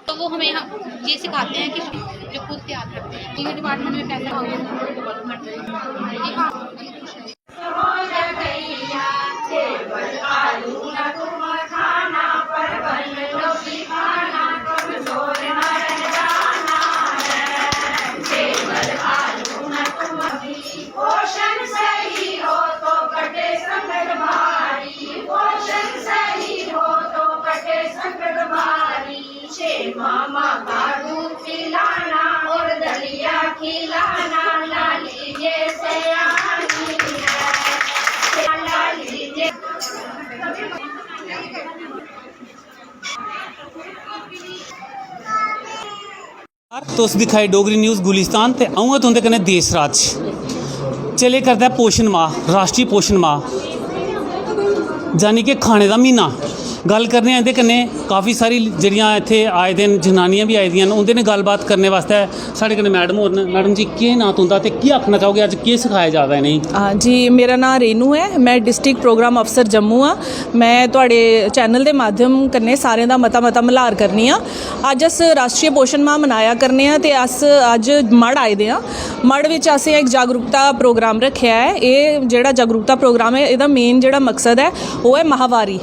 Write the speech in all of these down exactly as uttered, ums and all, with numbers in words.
तो वो हमें हम ये सिखाते हैं कि जो खुद तैयार करते हैं, क्योंकि डिपार्टमेंट में पैसा हो गया, डेवलपमेंट हो गई। पोषण सही हो तो कटे संकट भारी, पोषण सही हो तो कटे संकट भारी। छे मामा का दूध पिलाना और दलिया खिलाना, लाली ये सयानी है, लाली ये। तुस दिक्खा दे डोगरी न्यूज गुलिस्तान ते अ'ऊं आं तुं'दे कन्नै देश राज। चले करदा ऐ पोषण माह, राष्ट्री पोषण माह, यानी कि खाने दा म्हीना। गल्ल करने आं इं'दे कन्नै, काफ़ी सारी जेह्ड़ियां इत्थै आए दे न, जनानियां बी आई दियां न, उं'दे नै गल्लबात करने बास्तै साढ़े कन्नै मैडम होर न। मैडम जी, केह् नांऽ तुं'दा ते केह् आखना चाहोगे, अज्ज केह् सखाया जा दा इ'नेंगी? हां जी, मेरा नांऽ रेनू ऐ। में डिस्ट्रिक्ट प्रोग्राम अफसर जम्मू आं। में थुआढ़े चैनल दे माध्यम कन्नै सारें दा मता मता मल्हार करनी आं। अज्ज अस राष्ट्रीय पोषण माह मनाया करने आं ते अस अज्ज मढ़ आए दे आं। मढ़ बिच असें इक जागरूकता प्रोग्राम रक्खेआ ऐ। एह् जेह्ड़ा जागरूकता प्रोग्राम ऐ, एह्दा मेन जेह्ड़ा मकसद ऐ, ओह् ऐ माहवारी।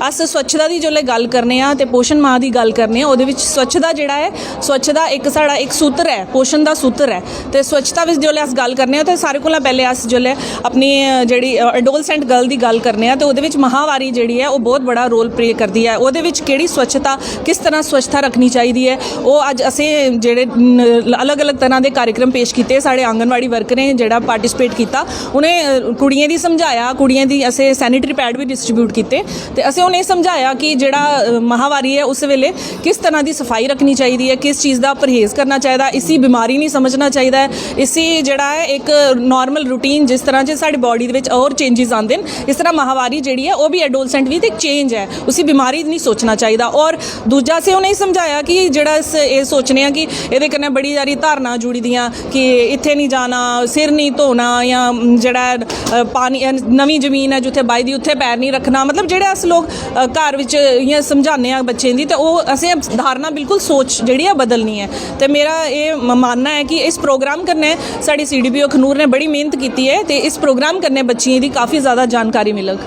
अस स्वच्छता दी जिसलै गल्ल करने आं ते पोषण माह दी गल्ल करने आं, ओह्दे बिच स्वच्छता जेह्ड़ा ऐ, स्वच्छता इक साढ़ा इक सूत्र ऐ, पोषण दा सूत्र ऐ। ते स्वच्छता बिच जिसलै अस गल्ल करने आं ते सारें कोला पैह्लें अस जिसलै अपनी, अ, जेह्ड़ी, अ, एडोलसेंट गर्ल दी गल्ल करने आं ते ओह्दे बिच माहवारी जेह्ड़ी ऐ, ओह् बहुत बड़ा रोल प्ले करदी ऐ। ओह्दे बिच केह्ड़ी स्वच्छता, किस तरह स्वच्छता रक्खनी चाहिदी ऐ, ओह् अज्ज असें जेह्ड़े न-, अलग-अलग तरह दे कार्यक्रम पेश कीते। साढ़े आंगनवाड़ी वर्करें जेह्ड़ा पार्टिसिपेट कीता, उ'नें, अ, कुड़ियें दी समझाया, कुड़ियें दी असें सैनिटरी पैड बी डिस्ट्रीब्यूट कीते ते असें उ'नेंगी समझाया कि जेह्ड़ा, अ, माहवारी ऐ, उस बेल्लै किस तरह दी सफाई रक्खनी चाहिदी ऐ, किस चीज़ दा परहेज करना चाहिदा, इसी बमारी निं समझना चाहिदा ऐ, इसी जेह्ड़ा ऐ इक नार्मल रूटीन, जिस तरह च साढ़ी बाडी दे बिच होर चेंजेस आंदे न, इस तरह माहवारी जेह्ड़ी ऐ, ओह् बी एडोलसेंट बी ते इक चेंज ऐ, उसी बमारी निं सोचना चाहिदा। और दूजा असें उ'नेंगी समझाया कि जेह्ड़ा अस एह् सोचने आं कि एह्दे कन्नै बड़ी सारी धारणां जुड़ी दियां कि इत्थै निं जाना, सिर निं धोना, जां जेह्ड़ा ऐ, अ, पानी, अ, नमीं जमीन ऐ जित्थै बाही दी, उत्थै पैर निं रक्खना। मतलब जेह्ड़े अस लोक, अ, घर बिच इ'यां समझाने आं बच्चें दी, ते ओह् असें धारणा बिल्कुल सोच जेह्ड़ी ऐ बदलनी ऐ। ते मेरा एह् म-, मानना ऐ कि इस प्रोग्राम कन्नै साढ़ी सीडीपीओ अखनूर ने बड़ी मेह्नत कीती ऐ ते इस प्रोग्राम कन्नै बच्चियें दी काफ़ी ज़्यादा जानकारी मिलग।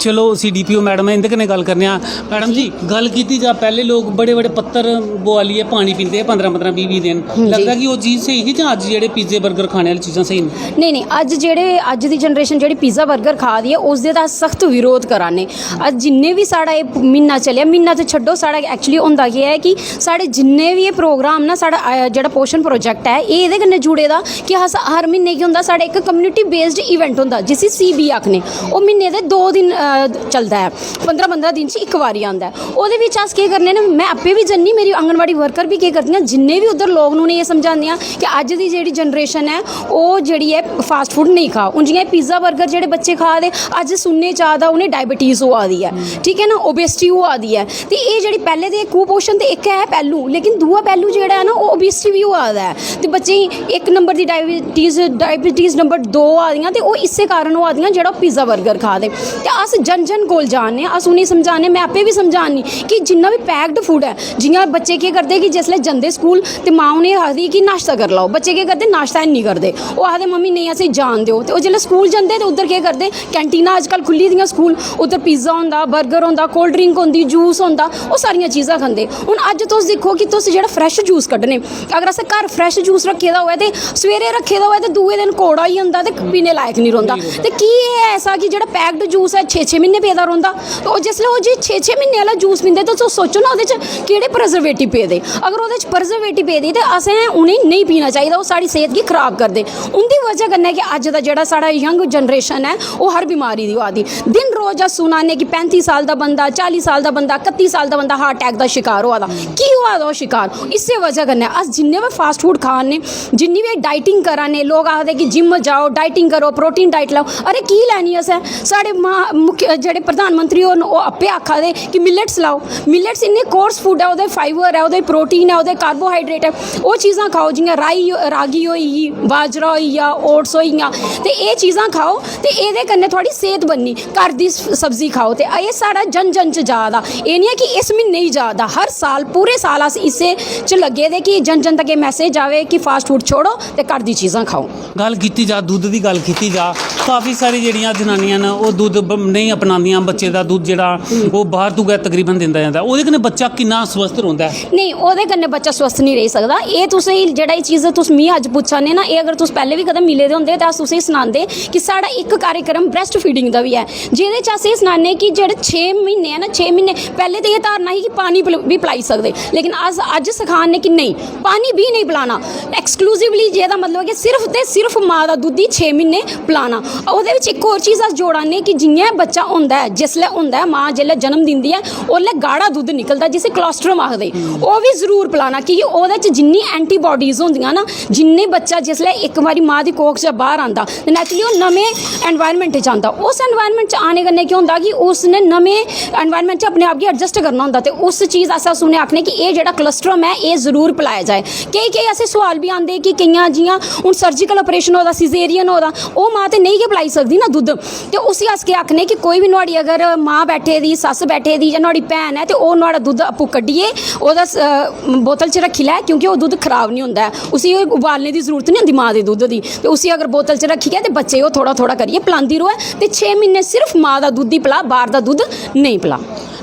चलो, सीडीपीओ मैडम ऐ, इं'दे कन्नै गल्ल करने आं। मैडम जी, गल्ल कीती जा, पैह्ले लोक बड़े बड़े पत्तर बोआलियै पानी पींदे हे पंदरां पंदरां बीह् बीह् दिन। हम्म, जी। लगदा कि ओह् चीज़ स्हेई ही जां अज्ज जेह्ड़े पिज्जे बर्गर खाने आह्ली चीज़ां स्हेई न? नेईं, नेईं, अज्ज जेह्ड़े, अज्ज दी जनरेशन जेह्ड़ी पिज्जा बर्गर खा दी ऐ, उसदे दा अस सख्त विरोध करा ने। अज्ज जिन्ने बी साढ़ा एह् म्हीना चलेआ, म्हीना ते छड्डो, साढ़ा एक्चुअली होंदा केह् ऐ कि साढ़े जिन्ने बी एह् प्रोग्राम ना, साढ़ा, अ, जेह्ड़ा पोषण प्रोजेक्ट ऐ, एह् एह्दे कन्नै जुड़े दा कि अस हर म्हीने केह् होंदा, साढ़ा इक कम्युनिटी बेस्ड इवेंट होंदा, जिसी सीबी आखने। ओह् म्हीने दे दो दिन, अ, चलदा ऐ, पंदरां पंदरां दिन च इक बारी आंदा ऐ। ओह्दे बिच अस केह् करने न, में आपें बी जन्नी, मेरी आंगनवाड़ी वर्कर बी केह् करदियां, जिन्ने बी उद्धर लोक न, उ'नेंगी एह् समझांदियां कि अज्ज दी जेह्ड़ी जनरेशन ऐ, ओह् जेह्ड़ी ऐ, फास्ट फूड नेईं खा। हून जि'यां पिज्जा बर्गर जेह्ड़े बच्चे खा दे, अज्ज सुनने च आ दा उ'नें डायबिटीज होआ दी ऐ, ठीक ऐ ना, ओबेसिटी होआ दी ऐ। ते एह् जेह्ड़ी पैह्लें दे कुपोशन ते इक ऐ पैह्लू, लेकिन दूआ पैह्लू जेह्ड़ा ऐ ना, ओह् ओबेसिटी बी होआ दा ऐ। ते बच्चें गी इक नंबर दी डायबिटीज, डायबिटीज नंबर दो होआ दियां, ते ओह् इस्सै कारण होआ दियां जेह्ड़ा ओह् पिज्जा बर्गर खा दे। ते अस जन जन कोल जा ने, अस उ'नेंगी समझाने, में आपें बी समझानी कि जिन्ना बी पैक्ड फूड ऐ, जि'यां बच्चे केह् करदे कि जिसलै जंदे स्कूल ते मां उ'नेंगी आखदी कि नाश्ता करी लैओ, बच्चे केह् करदे, नाश्ता हैन्नी करदे। ओह् आखदे, "मम्मी नेईं, असेंगी जान देओ।" ते ओह् जिसलै स्कूल जंदे ते उद्धर केह् करदे, कैंटीनां अजकल खु'ल्ली दियां स्कूल, उद्धर पिज्जा होंदा, बर्गर होंदा, कोल्ड ड्रिंक होंदी, जूस होंदा, ओह् सारियां चीज़ां खंदे। हून अज्ज तुस दिक्खो कि तुस जेह्ड़ा फ्रैश जूस कड्ढने, अगर असें घर फ्रैश जूस रक्खे दा होऐ ते सवेरे रक्खे दा होऐ ते दूए दिन कौड़ा होई जंदा ते पीने लायक निं रौंह्दा। ते की एह् ऐसा कि जेह्ड़ा पैक्ड जूस ऐ, छे छे म्हीने पेदा रौंह्दा। ते ओह् जिसलै ओह् जे छे छे म्हीने आह्ला जूस पींदे, तुस सोचो ना, ओह्दे च केह्ड़े प्रजर्वेटिव पेदे। अगर ओह्दे च प्रजर्वेटिव पेदे, ते असें उ'नेंगी नेईं पीना चाहिदा, ओह् साढ़ी सेह्त गी खराब करदे। उं'दी बजह कन्नै गै अज्ज दा जेह्ड़ा साढ़ा यंग जनरेशन ऐ, ओह् हर बमारी दी होआ दी। दिन रोज अस सुना ने कि पैंती साल दा बंदा, चाली साल दा बंदा, कत्ती साल दा बंदा हार्ट अटैक दा शकार होआ दा। की होआ दा ओह् शकार? इस्सै बजह कन्नै अस जिन्ने बी फास्ट फूड खा ने, जिन्नी बी डाइटिंग करा ने, लोक आखदे कि जिम जाओ, डाइटिंग करो, प्रोटीन डाइट लैओ। अरे, की लैनी असें? साढ़े मां-, मुख्य जेह्ड़े प्रधानमंत्री होर न, ओह् आपें आखा दे कि मिलेट्स लैओ। मिलेट्स इन्ने कोर्स फूड ऐ, ओह्दे फाइबर ऐ, ओह्दे प्रोटीन ऐ, ओह्दे कार्बोहाइड्रेट ऐ। ओह् चीज़ां खाओ, जि'यां राई, रागी होई गेई, बाजरा होई गेआ, ओट्स होई गेइयां, ते एह् चीज़ां खाओ, ते एह्दे कन्नै थुआढ़ी सेह्त बननी। घर दी स-, सब्जी खाओ। ते एह् साढ़ा जन जन च जा दा, एह् निं ऐ कि इस म्हीने ही जा दा, हर साल, पूरे साल अस इस्सै च लग्गे दे कि जन जन तक एह् मैसेज जावे कि फास्ट फूड छोड़ो ते घर दी चीज़ां खाओ। गल्ल कीती जा, दुद्ध दी गल्ल कीती जा, काफ़ी सारी जेह्ड़ियां जनानियां न, ओह् दुद्ध ब-, नेईं अपनांदियां। बच्चे दा दुद्ध जेह्ड़ा, ओह् बाह्र तू गै तकरीबन दिंदा जंदा। ओह्दे कन्नै बच्चा किन्ना स्वस्थ रौंह्दा ऐ? नेईं, ओह्दे कन्नै बच्चा स्वस्थ निं रेही सकदा। एह् तुसें गी जेह्ड़ा एह् चीज़ तुस मिगी अज्ज पुच्छा ने ना, एह् अगर तुस पैह्लें बी कदें मिले दे होंदे, ते अस तुसें गी सनांदे कि साढ़ा इक कार्यक्रम ब्रेस्ट फीडिंग दा बी ऐ, जेह्दे च अस एह् सनाने कि जेह्ड़े छे म्हीने ऐ ना, छे म्हीने पैह्लें ते एह् धारणा ही कि पानी पल-, बी पलाई सकदे, लेकिन अस अज्ज सखा ने कि नेईं, पानी बी नेईं पलाना। एक्सक्लूसिवली जेह्दा मतलब कि सिर्फ ते सिर्फ मां दा दुद्ध ही छे म्हीने पलाना। ओह्दे बिच इक होर चीज़ अस जोड़ा ने कि जि'यां बच्चा होंदा ऐ, जिसलै होंदा ऐ, मां जिसलै जन्म दिंदी ऐ, उसलै गाढ़ा दुद्ध निकलदा, जिसी क्लोस्ट्रम आखदे। ओह् बी जरूर पलाना, की के ओह्दे च जिन्नी एंटीबॉडीज होंदियां ना, जिन्ने बच्चा जिसलै इक बारी मां दी कोख चा बाह्र आंदा, ते naturally ओह् नमें एनवायरनमेंट च आंदा। उस एनवायरनमेंट च आने कन्नै केह् होंदा कि उसने नमें एनवायरनमेंट च अपने आप गी एडजस्ट करना होंदा। ते उस चीज़ आस्तै अस उ'नें आखने कि एह् जेह्ड़ा क्लोस्ट्रम ऐ, एह् जरूर पलाया जाए। केईं केईं ऐसे सोआल बी आंदे कि केइयां, जि'यां हून सर्जिकल ऑपरेशन होए दा, सिजेरियन होए दा, ओह् मां ते नेईं गै पलाई सकदी ना दुद्ध। ते उसी अस केह् आखने कि कोई बी नुहाड़ी अगर मां बैठे दी, सस्स बैठे दी जां नुहाड़ी भैन ऐ, ते ओह् नुहाड़ा दुद्ध आपूं कड्ढियै ओह्दा स-, अ, बोतल च रक्खी लै, क्योंकि ओह् दुद्ध खराब निं होंदा ऐ। उसी उबालने दी जरूरत निं होंदी मां दे दुद्ध दी। ते उसी अगर बोतल च रक्खियै ते बच्चे गी ओह् थोह्ड़ा थोह्ड़ा करियै पलांदी र'वै, ते छे म्हीने सिर्फ मां दा दुद्ध ही पला, बाह्र दा दुद्ध नेईं पला।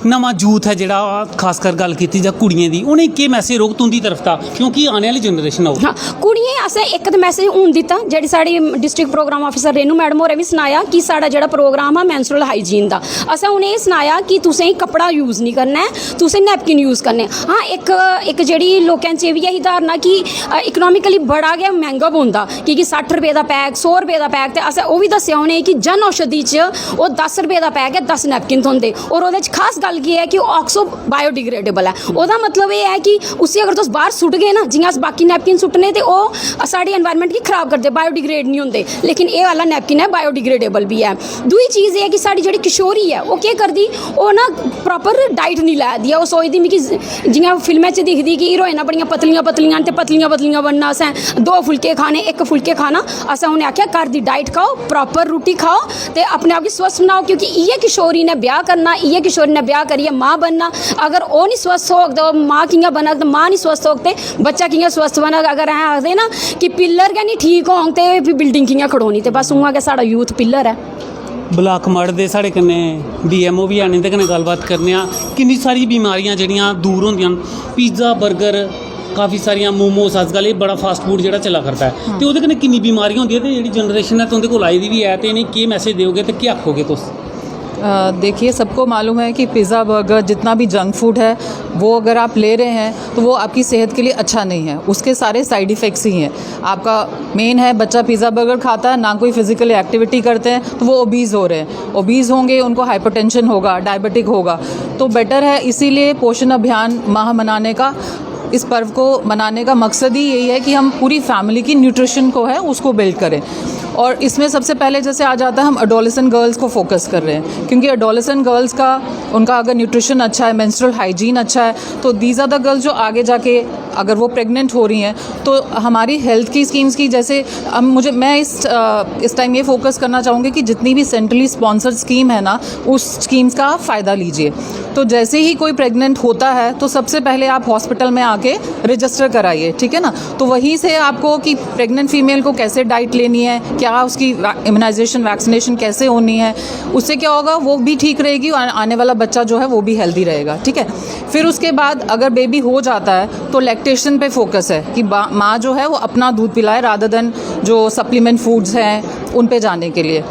नमां यूथ ऐ जेह्ड़ा, खासकर गल्ल कीती जा कुड़ियें दी, उ'नेंगी केह् मैसेज रौह्ग तुं'दी तरफ दा, क्योंकि आने आह्ली जनरेशन औग? हां, कुड़ियें गी असें इक ते मैसेज हून दित्ता, जेह्ड़ी साढ़ी district programme officer Renu madam होरें बी सनाया कि साढ़ा जेह्ड़ा प्रोग्राम हा मैंस्ट्रुअल हाइजीन दा, असें उ'नेंगी एह् सनाया कि तुसें कपड़ा यूज़ निं करना ऐ, तुसें नैपकिन यूज़ करने। हां, इक, इक जेह्ड़ी लोकें च एह् बी ऐ ही धारणा कि, अ, इकनॉमिकली बड़ा गै मैंह्गा पौंदा, की कि सट्ठ रपेऽ दा पैक, सौ रपेऽ दा पैक, ते असें ओह् बी दस्सेआ उ'नेंगी कि जन औषधि च ओह् दस रपेऽ दा पैक ऐ, दस नैपकिन थ्होंदे। होर ओह्दे च खास गल्ल केह् ऐ कि ओह् ऑक्सो बायोडिग्रेडेबल ऐ। ओह्दा मतलब एह् ऐ कि उसी अगर तुस बाह्र सुट्टगे ना, जि'यां अस बाकी नैपकिन सुट्टने, ते ओह् साढ़े एनवायरनमेंट गी खराब करदे, बायोडिग्रेड निं होंदे। लेकिन एह् आह्ला नैपकिन ऐ, बायोडिग्रेडेबल बी ऐ। दूई चीज़ एह् ऐ कि साढ़ी जेह्ड़ी किशोरी ऐ, ओह् केह् करदी, ओह् ना प्रॉपर डाइट निं लै दी ऐ। ओह् सोचदी, मिगी ज-, जि'यां फिल्में च दिखदी कि हीरोइनां बड़ियां पतलियां पतलियां न, ते पतलियां पतलियां बनना असें, दो फुलके खाने, इक फुलके खाना। असें उ'नें आखेआ, घर दी डाइट खाओ, प्रॉपर रुट्टी खाओ, ते अपने आप गी स्वस्थ बनाओ, क्योंकि इ'यै किशोरी ने ब्याह् करना, इ'यै किशोरी ने ब्याह् करियै मां बनना। अगर ओह् निं स्वस्थ होग, ते ओह् मां कि'यां बनग? ते मां निं स्वस्थ होग, ते बच्चा कि'यां स्वस्थ बनग? अगर अस आखदे ना कि पिल्लर गै निं ठीक होंग, ते फ्ही बिल्डिंग कि'यां खड़ोनी? ते बस उ'आं गै साढ़ा यूथ पिल्लर ऐ। ब्लॉक मढ़ दे साढ़े कन्नै बीएमओ बी हैन, इं'दे कन्नै गल्लबात करने आं। किन्नी सारी बमारियां जेह्ड़ियां दूर होंदियां न, पिज़्ज़ा, बर्गर, काफ़ी सारियां मोमोस, अज्जकल एह् बड़ा फास्ट फूड जेह्ड़ा चला करदा ऐ, ते ओह्दे कन्नै किन्नी बमारी होंदी ऐ, ते जेह्ड़ी जनरेशन ऐ तुं'दे कोल आई दी बी ऐ, ते इ'नेंगी केह् मैसेज देओगे ते केह् आखोगे तुस? अ, देखिए, सबको मालूम है कि पिज़्ज़ा, बर्गर, जितना भी जंक फूड है, वो अगर आप ले रहे हैं, तो वो आपकी सेहत के लिए अच्छा नहीं है। उसके सारे साइड इफ़ेक्ट्स ही हैं। आपका मेन है, बच्चा पिज़्ज़ा, बर्गर खाता है, ना कोई फिजिकल एक्टिविटी करते हैं, तो वो ओबीज़ हो रहे हैं। ओबीज़ होंगे, उनको हाइपरटेंशन होगा, डायबिटिक होगा। तो बेटर है, इसीलिए पोषण अभियान माह मनाने का, इस पर्व को मनाने का मकसद ही यही है कि हम पूरी फैमिली की न्यूट्रिशन को है, उसको बिल्ड करें। और इसमें सबसे पहले जैसे आ जाता है, हम एडोलेसेंट गर्ल्स को फोकस कर रहे हैं, क्योंकि एडोलेसेंट गर्ल्स का, उनका अगर न्यूट्रिशन अच्छा है, मेंस्ट्रुअल हाइजीन अच्छा है, तो दीज आर द गर्ल्स जो आगे जाके अगर वो प्रेग्नेंट हो रही हैं, तो हमारी हेल्थ की स्कीम्स की, जैसे हम, मुझे, मैं इस अ, इस टाइम ये फोकस करना चाहूँगी कि जितनी भी सेंट्रली स्पॉन्सर्ड स्कीम है ना, उस स्कीम्स का आप फ़ायदा लीजिए। तो जैसे ही कोई प्रेग्नेंट होता है, तो सबसे पहले आप हॉस्पिटल में आके रजिस्टर कराइए, ठीक है ना। तो वहीं से आपको कि प्रेग्नेंट फीमेल को कैसे डाइट लेनी है, क्या उसकी इम्यूनाइजेशन, वैक्सीनेशन कैसे होनी है, उससे क्या होगा, वो भी ठीक रहेगी और आने वाला बच्चा जो है, वो भी हेल्दी रहेगा, ठीक है। फिर उसके बाद अगर बेबी हो जाता है, तो लैक्टेशन पे फोकस है कि बा-, माँ जो है, वो अपना दूध पिलाए, रादर देन जो सप्लीमेंट फूड्स हैं, उन पे जाने के लिए।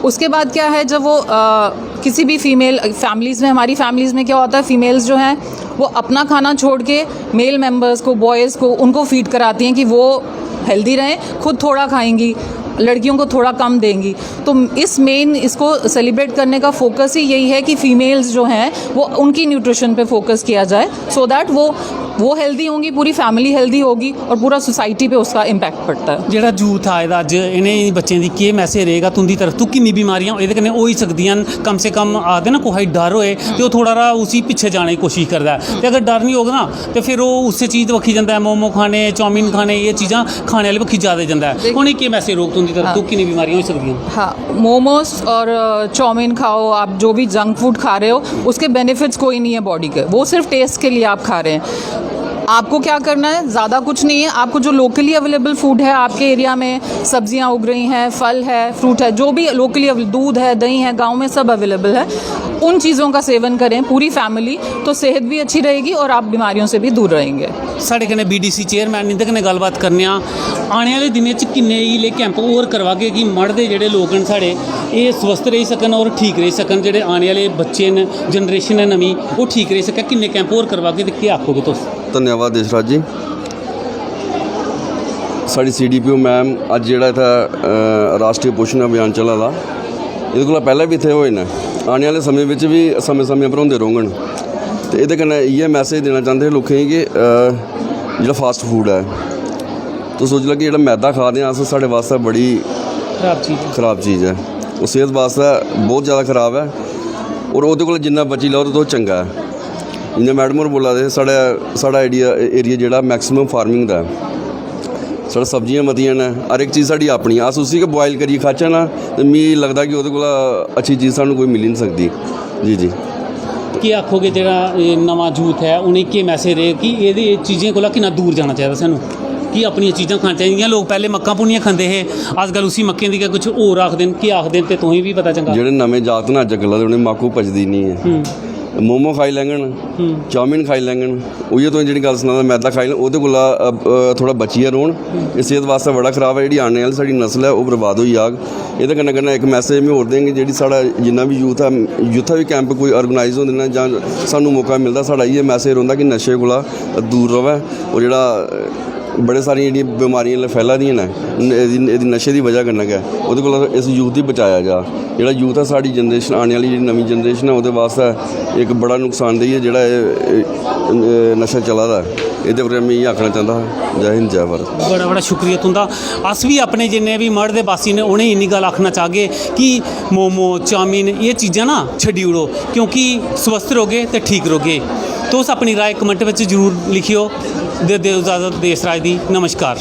उसके बाद क्या है, जब वो अ, किसी भी फीमेल फैमिलीज़ में, हमारी फैमिलीज़ में क्या होता है, फीमेल्स जो हैं वो अपना खाना छोड़ के मेल मेंबर्स को, बॉयज़ को, उनको फीड कराती हैं कि वो हेल्दी रहें, खुद थोड़ा खाएंगी, लड़कियों को थोड़ा कम देंगी। तो इस मेन इसको सेलिब्रेट करने का फोकस ही यही है कि फीमेल्स जो हैं वो उनकी न्यूट्रिशन पे फोकस किया जाए, सो दैट वो वो हेल्दी होंगी, पूरी फैमिली हेल्दी होगी और पूरा सोसाइटी पे उसका इम्पैक्ट पड़ता है। जेह्ड़ा यूथ आए दा अज्ज, इ'नें बच्चें दी केह् मैसेज रहेगा तुं'दी तरफ तू? किन्नी बमारियां एह्दे कन्नै होई सकदियां न? कम से कम आखदे ना, कुसै गी डर होए ते ओह् थोह्ड़ा हारा उसी पिच्छे जाने दी कोशिश करदा ऐ, ते अगर डर निं होग ना ते फिर ओह् उस्सै चीज बक्खी जंदा ऐ, मोमो खाने, चाउमीन खाने, एह् चीजां खाने आह्ली बक्खी जैदा जंदा ऐ। उ'नेंगी केह् मैसेज रौह्ग तुं'दी तरफ तू? किन्नी बमारियां होई सकदियां न? हाँ, मोमोज और अ, चाउमीन खाओ, आप जो भी जंक फूड खा रहे हो, उसके बेनिफिट्स कोई नहीं है बॉडी के, वो सिर्फ टेस्ट के लिए आप खा रहे हैं। आपको क्या करना है? ज़्यादा कुछ नहीं है। आपको जो लोकली अवेलेबल फूड है आपके एरिया में, सब्जियां उग रही हैं, फल है, फ्रूट है, जो भी लोकली, दूध है, दही है, गांव में सब अवेलेबल है, उन चीज़ों का सेवन करें पूरी फैमिली, तो सेहत भी अच्छी रहेगी और आप बीमारियों से भी दूर रहेंगे। साढ़े कन्नै बीडीसी चेयरमैन, इं'दे कन्नै गल्लबात करने आं। आने आह्ले दिनें च किन्ने इ'ले कैंप होर करवागे कि मढ़ दे जेह्ड़े लोक न साढ़े, एह् स्वस्थ रेही सकन और ठीक रेही सकन। जेह्ड़े आने आह्ले बच्चे न, जनरेशन ऐ नमीं, ओह् ठीक रेही सकै। किन्ने कैंप होर करवागे ते केह् आखोगे तुस? धन्यवाद देशराज जी। साढ़ी सीडीपीओ मैम अज्ज जेह्ड़ा इत्थै अ, राष्ट्री पोषण अभियान चला दा, एह्दे कोला पैह्लें बी इत्थै होए न। आने आह्ले समें बिच बी समें समें पर होंदे रौह्ङन। ते एह्दे कन्नै इ'यै मैसेज देना चांह्दे हे लोकें गी कि अ, जेह्ड़ा फास्ट फूड ऐ, तुस सोची लैओ कि जेह्ड़ा मैदा खा दे आं अस, साढ़े बास्तै बड़ी खराब चीज। खराब चीज़ ऐ। ओह् सेह्त बास्तै बहुत ज़्यादा खराब ऐ। और ओह्दे कोला जिन्ना बची लैओ ते तुस चंगा ऐ। जि'यां मैडम होर बोला दे हे, साढ़े साढ़ा एरिया एरिया जेह्ड़ा मैक्सिमम फार्मिंग दा ऐ। साढ़े सब्जियां मतियां न, हर इक चीज़ साढ़ी अपनी ऐ। अस उसी गै बोआइल करियै खाचै ना, ते मिगी लगदा कि ओह्दे कोला अच्छी चीज़ सानूं कोई मिली निं सकदी। जी जी। केह् आखोगे, जेह्ड़ा एह् नमां यूथ ऐ, उ'नेंगी केह् मैसेज रेह् कि एह्दे चीजें कोला किन्ना दूर जाना चाहिदा सानूं, कि अपनियां चीजां खानियां चाहिदियां? जि'यां लोक पैह्लें मक्कां भुन्नियै खंदे हे, अज्जकल उसी मक्कें दी गै कुछ होर आखदे न। केह् आखदे न ते तुसेंगी बी पता चंगा। जेह्ड़े नमें जागत न अज्जकल दे, उ'नेंगी मक्क पचदी निं ऐ। मोमो खाई लैङन, चाउमीन खाई लैङन, उ'ऐ तुसें जेह्ड़ी गल्ल सनां दा, मैदा खाई लैन, ओह्दे कोला अ, अ, थोह्ड़ा बचियै रौह्न। एह् सेह्त बास्तै बड़ा खराब ऐ। जेह्ड़ी आने आह्ली साढ़ी नस्ल ऐ, ओह् बर्बाद होई जाग। एह्दे कन्नै कन्नै इक मैसेज में होर देङ कि जेह्ड़ी साढ़ा जिन्ना बी यूथ ऐ, जित्थै बी कैंप कोई आर्गेनाइज होंदे न जां सानूं मौका मिलदा, साढ़ा इ'यै मैसेज रौंह्दा कि नशे कोला दूर र'वै। और जेह्ड़ा बड़े सारियां जेह्ड़ियां बमारियां इसलै फैला दियां न, न- एह्दी एह्दी नशे दी बजह कन्नै गै, ओह्दे कोला इस यूथ गी बचाया जा। जेह्ड़ा यूथ ऐ, साढ़ी जनरेशन, आने आह्ली जेह्ड़ी नमीं जनरेशन ऐ, ओह्दे बास्तै इक बड़ा नुकसानदेही ऐ जेह्ड़ा एह्, एह्, एह् नशा चला दा ऐ। एह्दे पर में इ'यै आखना चांह्दा हा। जै हिंद, जै भारत। बड़ा बड़ा शुक्रिया तुं'दा। अस बी अपने जिन्ने बी मढ़ दे बासी न, उ'नेंगी इन्नी गल्ल आखना चाह्गे कि मोमो, चाउमीन, एह् चीजां ना छड्डी ओड़ो, क्योंकि स्वस्थ रौह्गे ते ठीक रौह्गे। तुस अपनी राय कमेंट बिच जरूर लिखेओ। दे देओ इजाजत देश राज दी। नमस्कार।